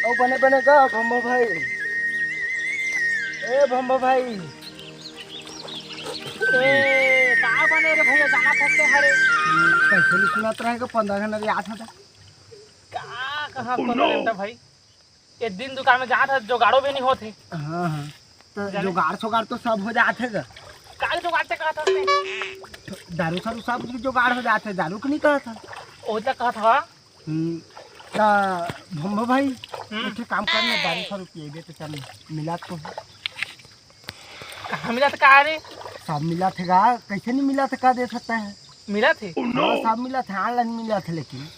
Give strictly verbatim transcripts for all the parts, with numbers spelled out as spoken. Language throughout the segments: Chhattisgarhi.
ओ बने बने गा भम्मा भाई। ए भम्मा भाई। ए, का बने रे भैया, जाना फंसते हरे। पैसे नहीं सुनात रहेगा, पंद्रह घंटा याद था। का कहा तो रे भाई, एक दिन दुकान में जात है, जोगाड़ो भी नहीं होते। हाँ, हाँ। तो जाने? जोगाड़ सोगाड़ तो सब हो जात है गा। का जोगाड़ से कहा था उसने? दारू सारू सब की जोगाड़ हो जात है, दारू के नहीं कहा था। ओतला कहा था। हम्म, ता भम्भो भाई, हम्म। एक ठे काम कर ना, दारू सारू पिएबे तो चल, मिला तो है। कहाँ मिला था का रे? सब मिला थे गा, कैसे नहीं मिला था का दे सकता है? मिला थे? हाँ, सब मिला था, ऑनलाइन मिला था लेकिन।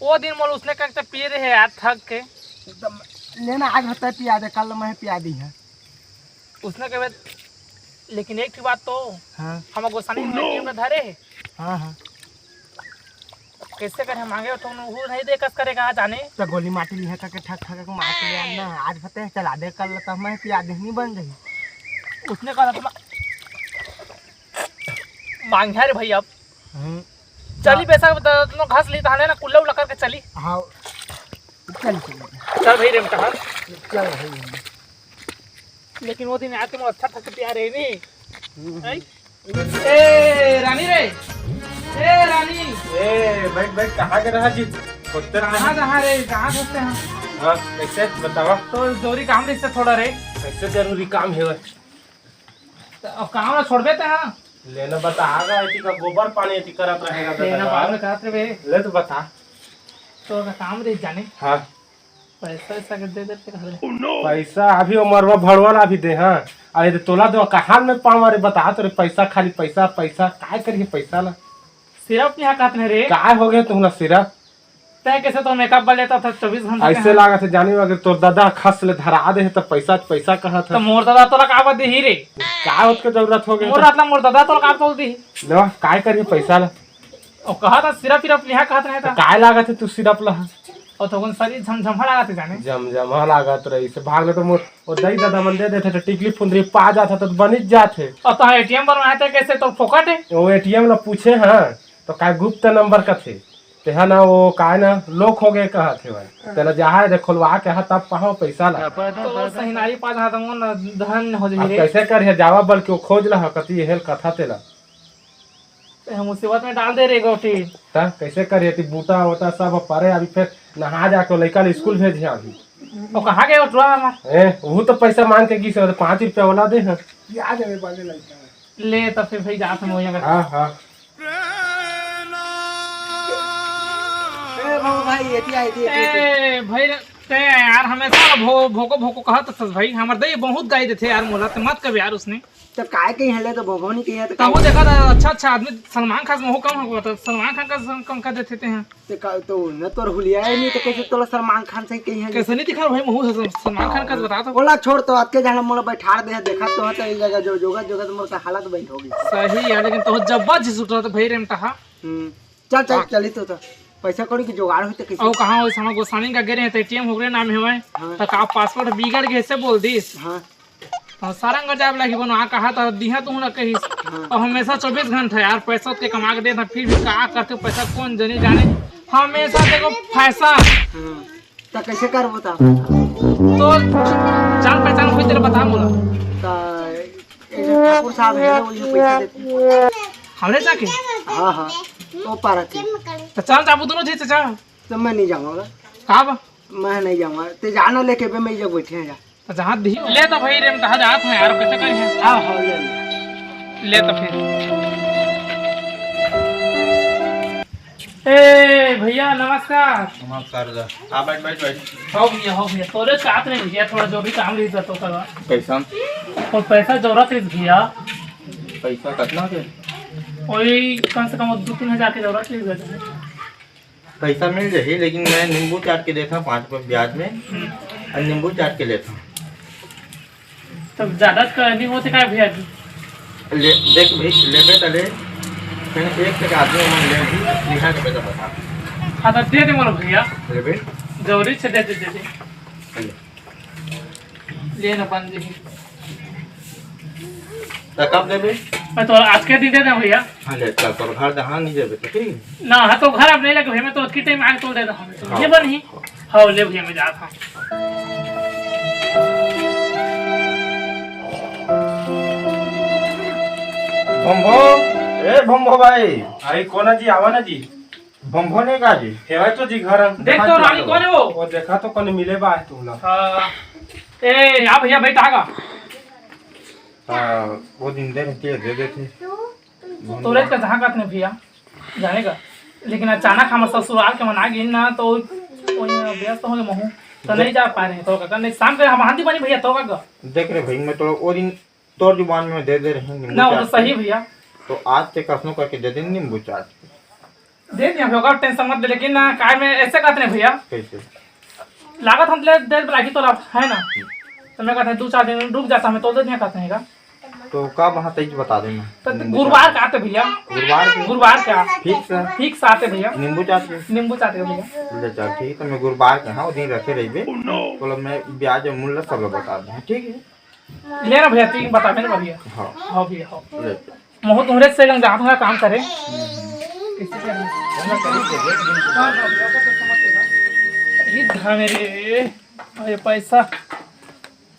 वो दिन मोल उसने करके पिए रहे यार, थक के। एकदम लेना आज होता है पिया दे, कल मैं पिया दी है। उसने कहे, लेकिन एक ठे बात तो, हाँ। हम गोसानी में टीम में धरे है। हाँ, हाँ। कैसे करे मांगे तो वो नहीं दे कस करेगा, जाने। तो गोली माटी लिहा करके ठक ठक के मार के ले आना। आज पता है चला दे, कल तो मैं पिया दे नहीं बन रही। उसने कहा था, मांग है रे भाई अब। हम्म। चली हाँ। पैसा तो तुम घास ली तो ना कुल्ला उल्ला करके चली। हाँ। चल, चल। चल भाई रेमटा, हाँ। चल भाई। लेकिन वो दिन आके मैं अच्छा था प्यार है नहीं। हम्म। हैं? ए रानी रे, ए रानी। ए, बैठ, बैठ, कहाँ के रहा जी? खोजते रहा कहाँ जी। रहा रे, कहाँ खोजते हैं? हाँ, कैसे? बतावा। तो जरूरी काम रहिस थोड़ा रे। कैसे जरूरी काम है? तो अब काम ना छोड़बे ते, हाँ? लेना बता, आ गए, एती का गोबर पानी एती करत रहेगा लेना दादा। बाद में करत रहे। ले तो बता। तो का काम रहिस जाने। हाँ। पैसा ऐसा के दे देते घर। पैसा अभी वो मरवा भड़वा ला भी दे, हाँ। अरे तो तोला दो, कहाँ में पाँव मारे बता तो रे, पैसा खाली पैसा, पैसा, काय करिए पैसा ला? सिर्फ यहाँ कहत नहीं रे। काय हो गए तुमला सिर्फ? तय कैसे तो मेकअप बा लेता था चौबीस घंटा ऐसे के? लागत है जानी, अगर तोर दादा खस ले धरा दे है तो पैसा, पैसा कहा तो था। मोर दादा तोला का बा देही रे? का उसके जरूरत हो गया मोर था? रात ला मोर दादा तोला का तोल दी। लो, काय करिए पैसा ला? ओ कहा था सिरप इरप लिहा कहत रहे तो था। काय लागत है तू सिरप ला? और तो कौन सारी झमझमा लागत है जाने। जमजमा लागत रही से भाग ले तो मोर, ओ दई दादा मन दे देते तो टिकली फुंदरी पा जाता तो बनिच जात है। और तो एटीएम बनवाए थे कैसे तो फोकट है? वो एटीएम ला पूछे हाँ, तो काय गुप्त नंबर का थे? तेहा ना वो काय ना लोक हो गए कहा थे भाई। हाँ। तेला जहाँ दे खोलवा के हा तब पाहो पैसा ला। तो सहिनारी पा जाता मोर ना धन हो अब जाए रे। कैसे कर है जावा बल्कि वो खोज ला कती हेल कथा तेला। ते हम मुसीबत में डाल दे रे गोटी। ता कैसे करिए ती बूटा होता सब परे अभी फिर नहा जाके लइका ले स्कूल भेजे अभी। वो कहाँ गए वो टुरा हमार? ए, वो तो पैसा मांग के गिस और पाँच रुपया वाला दे हैं। याद है वाले लइका। ले तो फिर भाई जात हम वही अगर। हाँ, हाँ। ए बाबू भाई, एती आ, एती, एती, एती। ए भाई रे, ते यार हमेशा भो-, भोको भोको कहत हस भाई, हमर दई बहुत गाई देथे यार मोला, ते मत कब यार उसने। तो काय कही हले तो भोगो नहीं कही है तो तब वो काय? देखा था, अच्छा, अच्छा आदमी सलमान खान से महू कम होगा, तो सलमान खान का सम-, कम कर देते हैं। तो का, तो न तोर हुलिया है नहीं तो कैसे तोला सलमान खान से कही है? कैसे नहीं दिखा भाई महू से सलमान खान का बता तो। ओला छोड़ तो, अतके जाना मोला बैठार दे, देखा तो है तो ये जगह जो जोगा जोगा तो मोर का हालत बैठ होगी। सही है, लेकिन तो जब्बा जी सुट रहा था भाई रेमटा हा। हम्म। चल, चल, चली तो, तो। पैसा कौड़ी के जुगाड़ होई तो कैसे? अउ कहाँ होई, समय गोसानी का गे रहे, तो एटीएम हो गए, नाम हेवय। हाँ। तो का पासवर्ड बिगड़ गए, से बोल दीस। हाँ। तो सारंग जाब लगी बनो, आ कहा तो दिहा तू ना कहिस। हाँ। और हमेशा चौबीस घंटा यार, पैसा के कमा के देता, फिर भी का करते पैसा कौन जनी जाने, हमेशा देखो पैसा। हाँ। त कैसे करबो त? तो जान पहचान होई तेरे बता मोला। त एक ठाकुर साहब है, वही पैसा देते। हमरे जाके? हाँ, हाँ, वो पारा थे। तो चल जाबो दोनों जी, चल। तो मैं नहीं जाऊँगा। का बा? मैं नहीं जाऊँगा। ते जाना लेके बे, मैं जब बैठे हैं जा। तो जहाँ दी। ले तो भाई रे, हम कहाँ जात हैं यार, कैसे करें? हाँ, हाँ, ले ले। ले तो फिर। ए भैया नमस्कार। नमस्कार दा। आ बैठ, बैठ, बैठ। हो भैया, हो भैया, तोरे साथ में भैया थोड़ा जो भी काम रही तो करवा। कैसन? और पैसा जरूरत है भैया। पैसा कितना के? वही कम से कम दो तीन हजार की जरूरत है भैया। पैसा मिल जाही, लेकिन मैं नींबू चाट के देता पाँच रुपये ब्याज में। हम्म। और नींबू चाट के लेता। तब ज्यादा क-, नहीं होते का भैया जी? ले, देख भाई, लेबे त ले, फिर एक टका आदमी मन ले भी, लिखा के पैसा बता। हाँ, तो दे दे मोर भैया। लेबे? जरूरी से दे दे, दे दे। ले। ले ना बन जी। तो कब देबे? मैं तो आज के दिन दे दे भैया। हाँ, ले, चल, तोर घर जहाँ नहीं देबे, तो ठीक है? ना, हाँ, तो घर अब नहीं लगे भैया, मैं तो अतकी टाइम आके तोल देता हूँ। हाँ। ये बन ही। हव, ले भैया, मैं जात हँव। भम्भो, ए भम्भो भाई। भाई, कोन हे जी? आवा ना जी। भम्भो नहीं का जी? हेवय तो जी घर। देख तो रानी, कोन हे वो? वो देखा तो कोन मिले बा हे तुमला। हाँ। ए, आ भैया, बैठ, आ गा। हाँ, वो दिन दे रहती है, दे देते। तोरे का जहाँ का नहीं भैया, जाने का। लेकिन अचानक हमर ससुराल के मन आ गिन ना, तो वो व्यस्त होंगे महू, तो नहीं जा पा रहे हैं। तो का नहीं, शाम के हम हांदी बनी भैया, तो का देख रे भाई, मैं तो वो दिन तोर जुबान में दे दे रहे हैं नींबू ना, वो तो चाट के। सही भैया। तो आज ते कसनो करके दे दे नींबू चाट के। दे दिया भैया, ओकर टेंशन मत ले, लेकिन ना, काय में ऐसे कहत नहीं भैया। कैसे? लागत हम ले दे लागी तोला, है ना? तो मैं कहत हँव, दू चार दिन रुक जाता, मैं तोल दे दिया कहत नहीं का। तो कब आहा, तइच बता देना। तो नींबू गुरुवार चाट। का आते भैया। गुरुवार के? गुरुवार का। फिक्स है? फिक्स आते भैया। नींबू चाट के? नींबू चाट के भैया। ले चल, ठीक है, तो मैं गुरुवार के, हाँ, वो दिन रखे रहिबे। तो मैं ब्याज और मूल्य सब लोग बता दूँ, ठीक है? ले ना भैया, तीन बता, मैंने भैया। हाँ। हाँ भैया, हाँ। ले चल। महू तुम्हरे से जात हँव काम करे। हम्म। कैसे करें? ये धन रे, ये पैसा।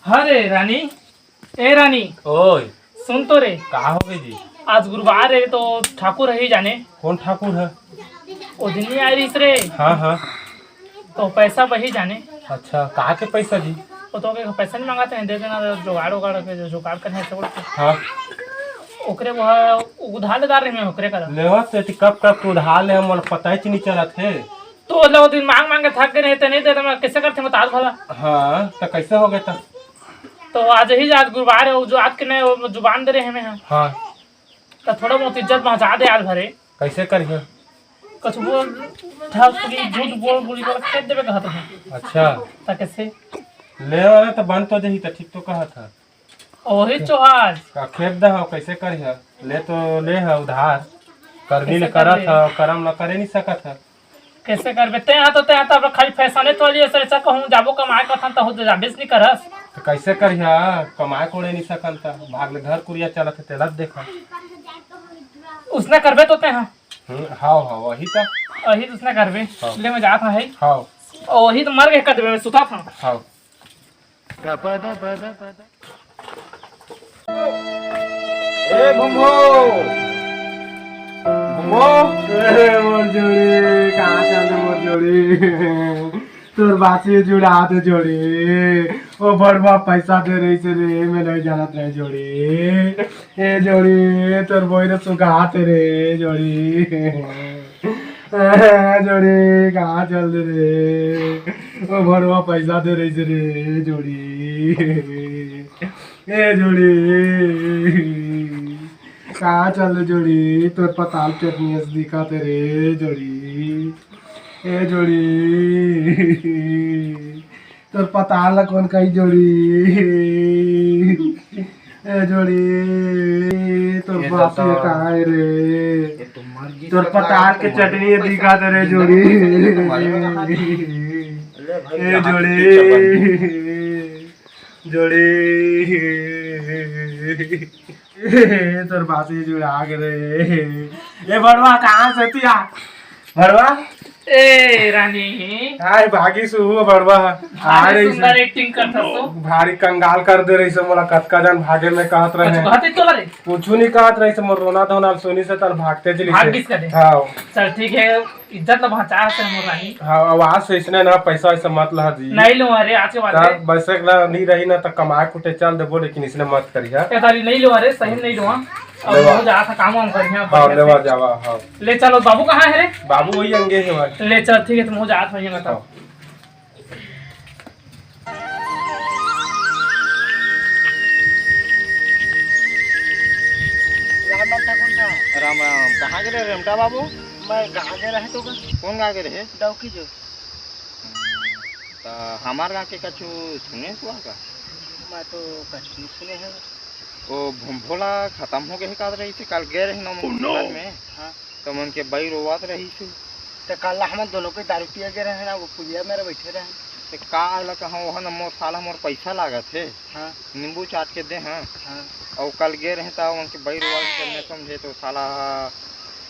अरे रानी, ए रानी। ओए। सुन तो रे। का हो गए जी? आज गुरुवार हे तो ठाकुर हे ही जाने। कौन ठाकुर है? वो दिन नहीं आए रहीस रे। हाँ, हाँ। तो पैसा वही जाने। अच्छा, कहाँ के पैसा जी? वो तो के पैसा नहीं मांगत हे, दे देना, जुगाड़ उगाड़ के, जो जुगाड़ करना है, सब। हाँ। ओकरे वो उधार लेदार रहे मैं ओकरे करा। लेवत हे, कब कब तो उधार ले, मोला पता ही नहीं चलत हे। तो मतलब वो दिन मांग मांग के थक गए रहे, तो नहीं देता, मैं कैसे करते बता भला? हाँ, तो कैसे हो गए तो? तो आज ही, आज गुरुवार हे, वो जो आज के नहीं, वो जुबान दे रहे हैं मैं। हाँ। तो थोड़ा बहुत इज्जत पहुँचा दे आज भरे। कैसे करिए? कुछ बोल, ठाकुर झूठ बोल, बोली बोल, खेत देवे कहत हँव। अच्छा। तो कैसे? ले वाला तो बन तो देही, तो ठीक तो कहत हे। वही चोहार। का खेत दे हव, कैसे करिह? ले तो ले ह उधार। करनी ले कैसे करत करबे? ह, करम ल करे नहीं सकत ह। कैसे करबे? ते हा तो, ते हा तो अब खाली फैसने तो लिए, सर, ऐसा कहूँ, जाबो कमाए कथन, त हो तो जाबेच नहीं करस। तो कैसे करिह? कमाए कोड़े नहीं सकन, त भाग ले घर कुरिया चलत हे, तेला देखा। उसने करबे तो ते हा। हम्म, हाव, हाव, वही त। वही तो उसने करबे। हाँ। ले मैं जात हँव, है। हाव। और वही तो मर गए कदबे में सुता था। हाव। ए भम्भो, भम्भो। ए मोर जोड़ी, कहाँ चल दे मोर जोड़ी? तोर बासी जुड़ा दे जोड़ी। ओ बड़वा पैसा दे रही से रे, मैं नहीं जानत रहे जोड़ी। ए जोड़ी, तोर बोई रे सुगात रे जोड़ी। ए जोड़ी, कहाँ चल दे रे? ओ बड़वा पैसा दे रही से रे जोड़ी। ए जोड़ी, कहाँ चल दे जोड़ी? तोर पताल चटनी अस दिखत हे रे जोड़ी। ए जोड़ी, तोर पताल ला कोन कही जोड़ी? ए जोड़ी, तोर ये बाप दादा। ये कहाँ हे रे? ये तो मर गई तोर सब पताल लागत के है, चटनी ये तुम्हारे दिखा दे रे जिंदा जोड़ी। है, तुम्हारे में कहाँ थी? ले भाई, ए यहाँ जोड़ी। की चपल। जोड़ी। तोर बासी जुड़ा के रे। ए बड़वा, कहाँ से तिया? बड़वा? ए रानी। आय भागी सुहु बड़वा। आ भारी रही सुंदर से। Acting करत हस तो। भारी कंगाल कर दे रही से मोला, कतका जन भागे में कहत कुछ रहे। कहते तो रे। कुछ नहीं कहत रही से, मोर रोना धोना सुनी से तन भागते चली भाग से। किस करे? हाँ। चल ठीक है। इज्जत ल बचा से मोर रानी। हाँ, आवाज से इसने ना पैसा वैसा मत ला जी। नहीं लूँ, अरे, आज के बाद तब रे। वैसे ना नहीं रही ना, तो कमाए कुटे चल देबो, लेकिन इसने मत करिहा। ए, तारी नहीं लूँ, अरे, सही में नहीं लूँ। अब लेवा। बहुत ज्यादा था, काम वाम करिहा, हाँ, बढ़िया लेवा से। जावा, हाँ। ले चलो, बाबू कहाँ है रे? बाबू वही अंगे है भाई। ले चल, ठीक है, तुम हो जात हो, ये बताओ। हाँ। राम राम ठाकुर साहब। राम राम। कहाँ गे रहे रेमटा बाबू? मैं गाँव गे रहे तो का। कौन गाँव गे रहे? डौकी जो। त हमार गाँव के कछु सुने हुआ का? मैं तो कछु नहीं सुने हँव। ओ भो-, भोला खतम हो गए हे का रही थे, कल गए रहे ना Oh no! घर में। हाँ। त मन के बई रोवत रहिस हे। त काला हमन दोनों कोई दारू पिए गे रहेन ना, वो पुलिया मेर बइठे रहेन। त का आय ला कहाँ, ओहा न मोर साला मोर पइसा लागत हे। हाँ। नींबू चाट के दे हाँ। हाँ। अउ कल गे रहेन त ओमन के बई रोवत हे, त मैं समझे त साला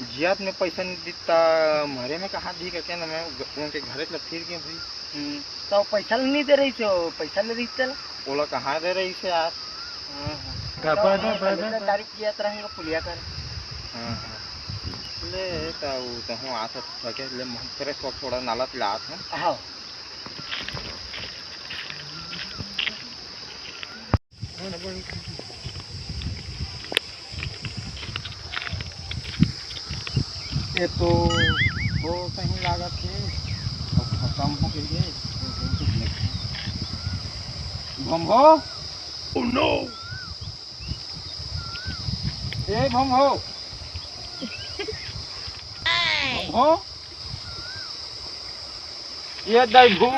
जियात में पैसा नहीं दिता, मरे में कहाँ दी करके ना, मैं ग-, उनके घरे ला फिर गए भाई। हम्म, तो पैसा ला नहीं दे रही से, वो पैसा ले रही तेला। ओला कहाँ दे रही से यार? हाँ, हाँ। तो पहले तो तारीफ किया तरह हमको पुलिया कर। हाँ, हाँ। ले, तो वो तो हूँ आत हूँ, ठीक है, ले, हम फ्रेश हो, थोड़ा नाला पिला आत हूँ। हाँ। ये तो बहुत सही लागत है। अब खत्म हो गई है। भम्भो। Oh no! ए भम्भो। भम्भो। ये दाई भू।